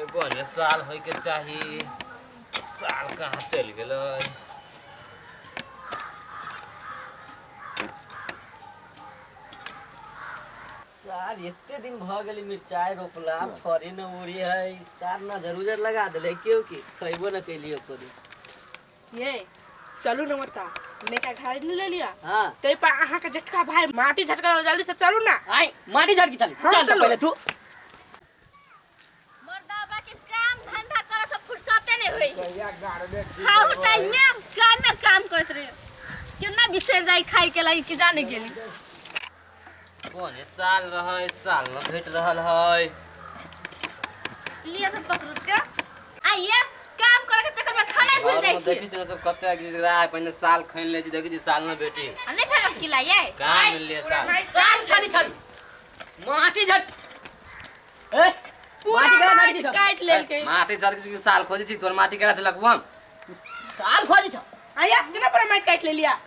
बने साल होइके चाही। साल कहाँ चलि गेलै? सार एते दिन भ गेलै मिरचाइ रोपला, फरे न उड़ी है। सार नजर उजर लगा देले केओ की खैबो न कैलियो एको दिन। ये चलू न मता नैका घाड़ी नहीं ले लिया। हाँ। तै पर अहाँ के झटका भाई माटी झटका, जल्दी से चलू ना। आई माटी झटकी चली। हाँ, चल तो चलो। पहले तू मर्दाबा के काम धंधा करे से फुर्सते नहीं होई। खाऊ टाइम में काम में काम करत रहे, केना बिसर जाई खाए के लागी कि जाने गेली। कोने साल रहै, साल न भेट रहल है। लिया तो पकड़ू के आइए, काम करे के चक्कर में खाना भूल जाई छी। देखी छी सब कते गिरा पहिने साल खैन ले छी, देखी छी साल न भेटी। आ नहीं फेरत की लाइए। कहाँ मिलले साल? साल खाली छली माटी झट ए माटी केना झटकी छौ? काट लेलकै। माटी झटकी छी, साल खोजै छी तोर माटी केना झलकबो हम? साल खोजी छौ। आया केना पर माटी काट ले लिया?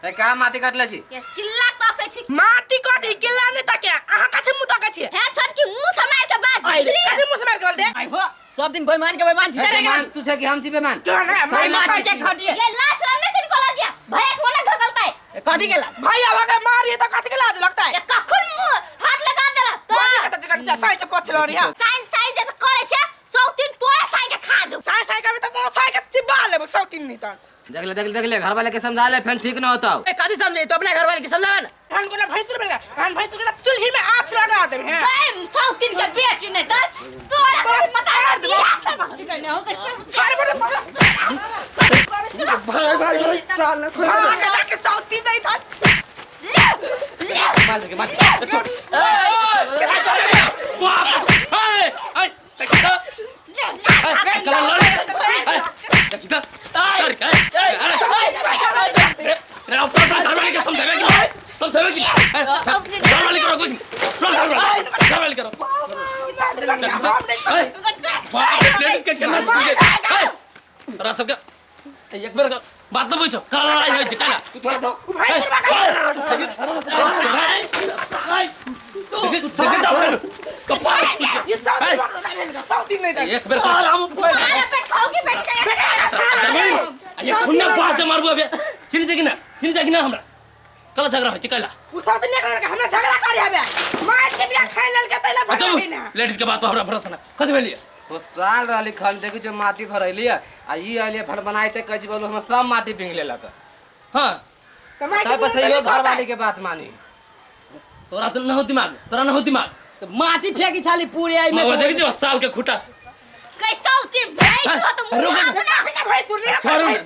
ए कहाँ माटी काटले छी? यस किल्ला तकै छी। माटी काटी किल्ला नहीं तके, अहाँ कथी मुंह तके छी? हे छोटकी मुंह समार के बाज, बुझली? कथी मुंह समार के बोल दे? आई हो सब दिन बेईमान के बेईमान छी। बेईमान तू छै कि हम छी बेईमान? क्यों ना साई माटी के खटिए। ये लाश राम ने कनी को लग गया भैया को ना धकलतै। कथी केला? भैया वगे मारिए तो कथी के लाज लगता है? ये कखन मुंह हाथ लगा देला तो कथी कथी कथी साई के पोछलो रे। साइन साइन जैसे करे छे सौ तीन तोरा साइन के खा जो। साई साई के तो साई के चिबा लेबो सौ तीन नहीं तो। देख ले देख ले देख ले, घर वाले के समझा ले, फिर ठीक न होता। ए कथी समझे तो अपना घर वाले के समझावे ना। हम को ना भैंस मिल गया, हम भैंस के चूल्ही में आँच लगा दे हैं। ए सौ तीन के बेटी नहीं तो तोरा तोरा मचा छोड़ देबो। छोड़ देबो। भाई भाई भाई साल न खोल हाँ, के जाके सौ तीन नहीं था। मार दे मार दे। तोरा सबके एक बेर बात न बुझो, काला लड़ाई होइ छै काला। तू थोड़ा दो। भैंस ये सौ तीन सौ तीन नहीं था। एक बेर तोरा पेट खाओ की बेटी का। ये खुन्ना बास से मारबो अबे, चिन्ह छै कि ना? चिन्ह छै कि ना हमरा? काला झगड़ा होइ छै काला। उ सौ तीन नहीं करके हमरा झगड़ा करे हबे, मार के बिया खाइ लेल के तैला अच्छा झगड़ा ना। लेडीज के बात तो हमरा भरोसा ना। कथि भेलिए? तो साल रहली खन देखी जो माटी भरैली आ ई अइले फल बनाइते कहै छी बोलू हमर सब माटी भींग लेलक। हां। तो मार तब बस इहो घर वाली के बात मानी। तोरा तो न हो दिमाग, तोरा न हो दिमाग। तो माटी फेंकी छाली पूरे आई में। मगर देखी छी साल के खुटा। कैसौ तीन भैंस हो तो मुंह रुक। अपना भैंस सुन रे। छोड़ू ना,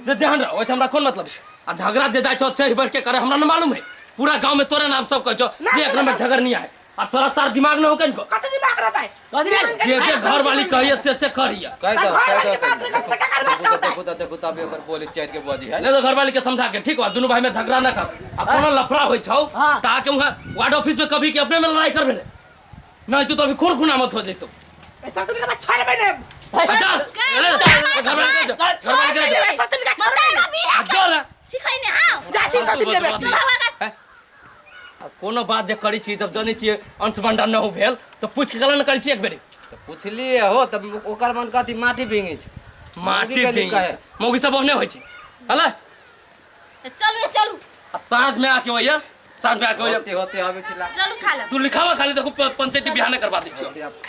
जे जहन रहो, ओइसे हमरा कोन मतलब है? आ झगड़ा जे जाइ छौ चढ़ बढ़ के करे हमरा न मालूम है। पूरा गांव में तोरे नाम सब कहै छौ जे एक नंबर झगड़नी है। आ तोरा सार दिमाग न हो कनिको। कते दिमाग रहता है? कथी भेल? जे जे घर वाली कहिए से से करिए। कहि दो घर कहि वाली दो के बात नहीं करता, ककर बात करता है? देखू तऽ देखू तब ओकर बोली चढ़ के बजी है। ले तो घर वाली के समझा के ठीक बा, दुनू भाई में झगड़ा न कर। आ कोनो लफड़ा होई छौ हाँ। त आके वहाँ वार्ड ऑफिस में कभी के अपने में लड़ाई करबे ने, नहीं तू तो अभी खून खूना मत हो जइतो। ऐसा सुन के तो छोड़बे ने। अच्छा अरे घर वाली के जा, घर वाली के जा। ऐसा सुन के मत छोड़बे ने। भी आ जो ना। सिखै ने हां। जा छी सौ तीन लेबे। तू हवा का हैं? आ कोनो बात जे करै छी जब जनै छियै अंश बंडा न हो भेल तऽ पूछि के गलत न करै छी एक बेरी। तऽ पुछलिए हो तब ओकर मन कथी माटी भींगे छै। माटी मौगी के भींगे कहे। छै, मौगी सब ओहने होइ छै हले। चलू ये चलू। आ साँझ में आके होइया, साँझ में आके होइया। होते होते आबै छी ला। चलू खा ले। तू लिखावा खाली देखू पंचायती बिहाने करवा दै छियौ। होते आबै।